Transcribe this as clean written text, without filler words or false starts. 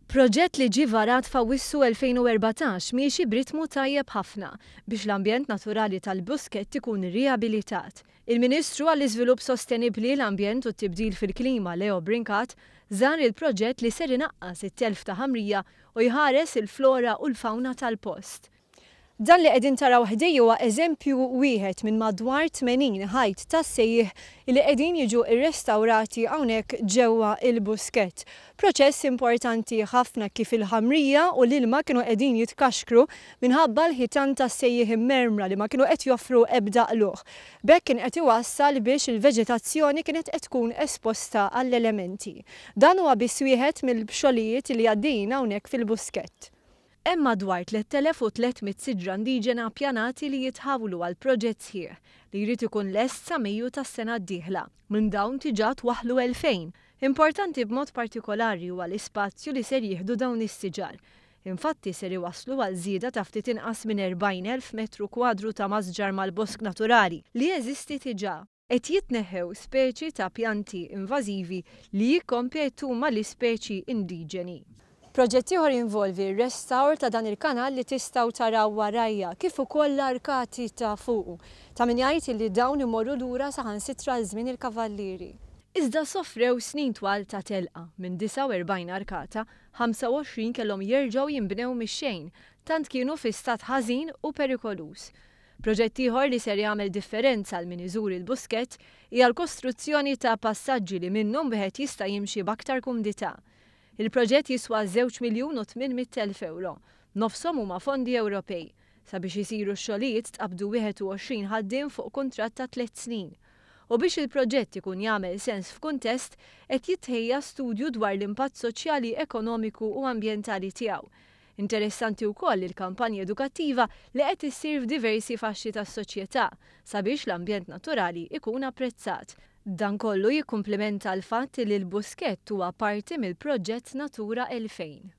Proġett li ġie varat f'Awwissu 2014 miexi b'ritmu tajjeb ħafna biex l-ambjent naturali tal-Buskett ikun riabilitat. Il-Ministru għall-Iżvilupp Sostenibbli, l-Ambjent u t-Tibdil fil-Klima Leo Brincat żar il-proġett li ser inaqqas it-telf ta' ħamrija u jħares il-flora u l-fawna tal-post. Dan li qegħdin taraw ħdej huwa eżempju wieħed minn madwar 80 ħajt tas-sejjieħ li qegħdin jiġu rrestawrati hawnhekk ġewwa il-Buskett. Proċess importanti ħafna kif il-ħamrija u l-ilma kienu qegħdin jitkaxkru minħabba l-ħitan tas-sejjieħ immermra li ma kienu qed joffru ebda qlugħ. B'hekk kien qed iwassal biex il-veġetazzjoni kienet qed tkun esposta għall-elementi. Dan huwa biss wieħed mill-xogħlijiet li għaddejjin hawnhekk fil-Buskett. Hemm madwar 3,300 siġra indiġena ppjanati li jitħawlu għal proġett sħiħ li jrid ikun lest sa Mejju tas-sena d-dieħla. Minn dawn diġà twaħħlu 2,000. Importanti b'mod partikolari huwa l-ispazju li ser jieħdu dawn is-siġar. Infatti ser iwasslu għal żieda ta' ftit inqas minn 40,000 metru kwadru ta' masġar mal-bosk naturali li jeżisti diġà. Qed jitneħħew speċi ta' pjanti invażivi li jikkompetu mal-ispeċi indiġeni. Proġett ieħor jinvolvi r-restawr ta' dan il-kanal li tistgħu taraw warajja, kif ukoll l-arkati ta' fuqu. Ta' min jgħid li dawn imorru lura saħansitra għal żmien il-Kavallieri. Iżda sofrew snin twal ta' telqa minn 49 arkata, 25 kellhom jerġgħu jinbnew mix-xejn, tant kienu fi stat ħażin u perikoluż. Proġett ieħor li ser jagħmel differenza għal min iżur il-Buskett hija l-kostruzzjoni ta' passaġġi li minnhom wieħed jista' jimxi b'aktar kumdità. Il-proġett jiswa 2,800,000 euro. Nofshom huma fondi Ewropej. Sabiex isiru x-xogħlijiet tqabdu 21 ħaddiem fuq kuntratt ta' tliet snin. U biex il-proġett ikun jagħmel sens f'kuntest, qed jitħejja studju dwar l-impatt soċjali, ekonomiku u ambjentali tiegħu. Interessanti wkoll il-kampanja edukattiva li qed issir f'diversi faxxi tas-soċjetà sabiex l-ambjent naturali ikun apprezzat. Dan kollu jikkumplimenta l-fatt li l-Buskett huwa parti mill-proġett Natura 2000.